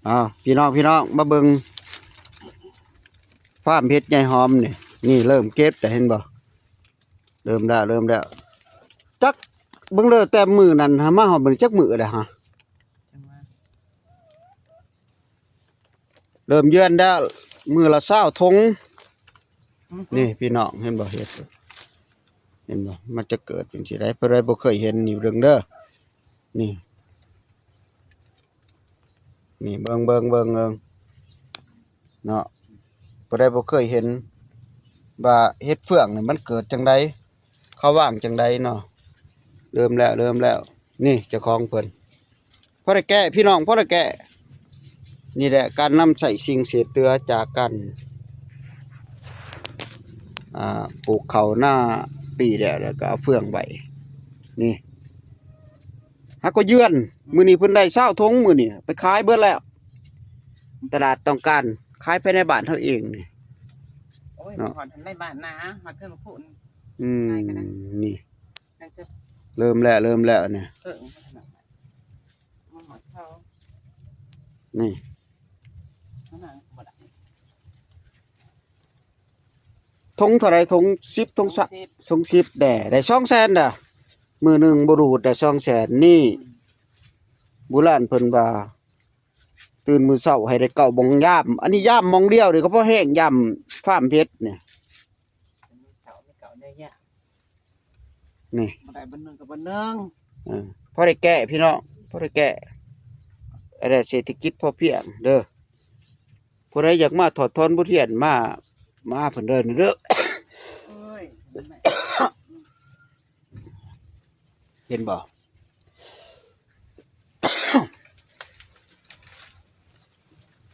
ອ້າວ ພີ່ນ້ອງ ພີ່ນ້ອງ ມາເບິ່ງຟາມເຫັດຍາຍຫອມນີ້ ນີ້ເລີ່ມເກັບແລ້ວ ເຫັນບໍ່? ເລີ່ມແລ້ວ ເລີ່ມແລ້ວ ຈັກເບິ່ງເດີ ແຕ່ມື້ນັ້ນຫາມາຮອດມື້ນີ້ຈັກມື້ແລ້ວຫະ? ຈັ່ງວ່າ ເລີ່ມເຍືອນແລ້ວ ມື້ລະຊາວຖົງ. ອືຮຶ ນີ້ພີ່ນ້ອງເຫັນບໍ່? ເຫັດ ເຫັນບໍ່? ມັນຈະເກີດເປັນຈັ່ງໃດ? ຜູ້ໃດບໍ່ເຄີຍເຫັນນີ້ເບິ່ງເດີ ນີ້ ນີ້ເບິ່ງ ເບິ່ງ ເບິ່ງ ເບິ່ງເນາະ ຜູ້ໃດບໍ່ເຄີຍເຫັນວ່າເຫັດເຟືອງນີ້ມັນເກີດຈັ່ງໃດ? ເຂົາວາງຈັ່ງໃດເນາະ? ເລີ່ມແລ້ວ ເລີ່ມແລ້ວ ນີ້ເຈົ້າຂອງເພິ່ນ ພໍໄດ້ແກະ ພີ່ນ້ອງ ພໍໄດ້ແກະ. ນີ້ແຫຼະ ການນຳໃຊ້ສິ່ງເສດເຫຼືອຈາກການ ອ່າ ປູກເຂົ້ານາປີແລ້ວ ແລ້ວກໍເອົາເຟືອງໄວ້ ນີ້ ຫາກໍເຍືອນ. ມື້ນີ້ເພິ່ນໄດ້ຊາວຖົງ ມື້ນີ້ໄປຂາຍເບິດແລ້ວ ຕະຫຼາດຕ້ອງການ ຂາຍພາຍໃນບ້ານເຮົາເອງນີ້ ໂອ້ຍ ເນາະ ຮອດໃນບ້ານນາ ຮອດເທິງພຸ້ນ ອືມ ນີ້ ເລີ່ມແລ້ວ ເລີ່ມແລ້ວນີ້ ນີ້ ຖົງເທົ່າໃດ? ຖົງສິບ ຖົງສາມ ຖົງສິບ ຖົງສິບແດ່ ໄດ້ສອງແສນເດ້ ມື້ໜຶ່ງບໍ່ດູດໄດ້ສອງແສນ. ນີ້ ອືມ ໂບລານເພິ່ນວ່າ ຕື່ນມື້ເຊົ້າໃຫ້ໄດ້ເກົ້າໂມງຍາມ ອັນນີ້ຍາມໝ່ອງດຽວນີ້ກໍພໍແຮງ ຍາມຟາມເຫັດນີ້ ມື້ເຊົ້າມີເກົ້າໄດ້ຍາມ ນີ້ ບໍ່ໄດ້ບາດໜຶ່ງກໍບາດໜຶ່ງ ເອີ ພໍໄດ້ແກະພີ່ນ້ອງ ພໍໄດ້ແກະ ອັນນັ້ນເສດຖະກິດພໍພຽງເດີ. ຜູ້ໃດຢາກມາຖອດຖອນບົດຮຽນ ມາ ມາເພິ່ນເດີນີ້ເດີ ໂອ້ຍ ເຫັນບໍ່?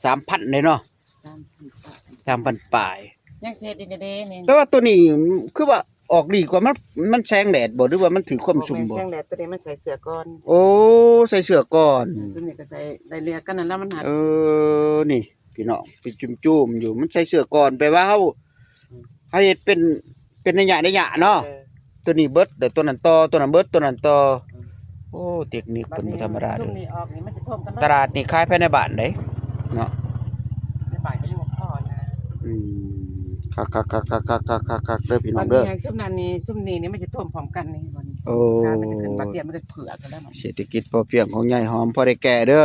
ສາມພັນເດ້ເນາະ ສາມພັນປາຍ ສາມພັນປາຍ ຍັງເສດອີກເດ້ນີ້. ແຕ່ວ່າໂຕນີ້ຄືວ່າອອກດີກວ່າ ມັນ ມັນແສງແດດບໍ່ ຫຼືວ່າມັນຖືກຄວາມຊຸ່ມບໍ່? ອອກແສງແດດ ໂຕນີ້ມັນໃສ່ເສື້ອກ່ອນ ໂອ້ ໃສ່ເສື້ອກ່ອນ ອືມ ໂຕນີ້ກໍໃສ່ໄດ້ເຫຼືອກັນນັ້ນລະ ມັນຫາ ເອີ ນີ້ ພີ່ນ້ອງ ເປັນຈຸ້ມໆຢູ່ ມັນໃສ່ເສື້ອກ່ອນ ແປວ່າເຮົາ ອືມ ເຮົາເຮັດເປັນ ເປັນໄລຍະໄລຍະເນາະ ເອີ ໂຕນີ້ເບິດ ແລ້ວໂຕນັ້ນຕໍ່ ໂຕນັ້ນເບິດ ໂຕນັ້ນຕໍ່ ອືມ ໂອ້ ເຕັກນິກເພິ່ນບໍ່ທຳມະດາເດີ ຕະຫຼາດນີ້ຂາຍພາຍໃນບ້ານເດ້ເນາະ ໃນບ້ານກໍຍັງບໍ່ພໍນະ ອືມ ຄັກໆໆໆໆໆເດີພີ່ນ້ອງເດີ ບາດນີ້ຊຸມນັ້ນນີ້ ຊຸມນີ້ນີ້ມັນຈະຖ້ວມພ້ອມກັນນີ້ ໂອ້ ມັນຈະຂຶ້ນບາດດຽວ ມັນຈະເຜືອກແລ້ວ ເສດຖະກິດພໍພຽງຂອງຍາຍຫອມ ພໍໄດ້ແກະເດີ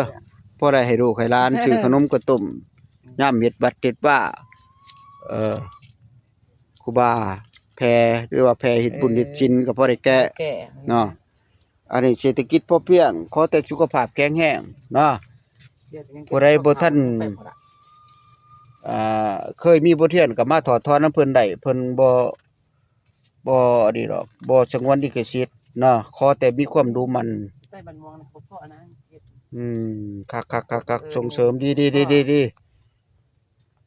ພໍໄດ້ໃຫ້ລູກໃຫ້ຫຼານຊື້ຂະໜົມກະຕົ້ມ ຍາມເຮັດວັດເຮັດວາ ເອີ ຄູບາແຜ່ ຫຼືວ່າແຜ່ເຮັດບຸນເຮັດສິນກໍພໍໄດ້ແກະ ເອີ ເນາະ ອັນນີ້ເສດຖະກິດພໍພຽງ ຂໍແຕ່ສຸຂະພາບແຂງແຮງເນາະ ຜູ້ໃດບໍ່ທັນ ອ່າ ເຄີຍມີບົດຮຽນກໍມາຖອດຖອນນຳເພິ່ນໄດ້ ເພິ່ນບໍ່ ບໍ່ອັນນີ້ດອກ ບໍ່ສະຫງວນລິຂະສິດເນາະ ຂໍແຕ່ມີຄວາມດຸໝັ່ນ ໄປບ້ານມ່ວງນະ ບໍ່ພໍນະ ອືມ ຄັກໆໆໆ ເອີ ສົ່ງເສີມ ດີໆ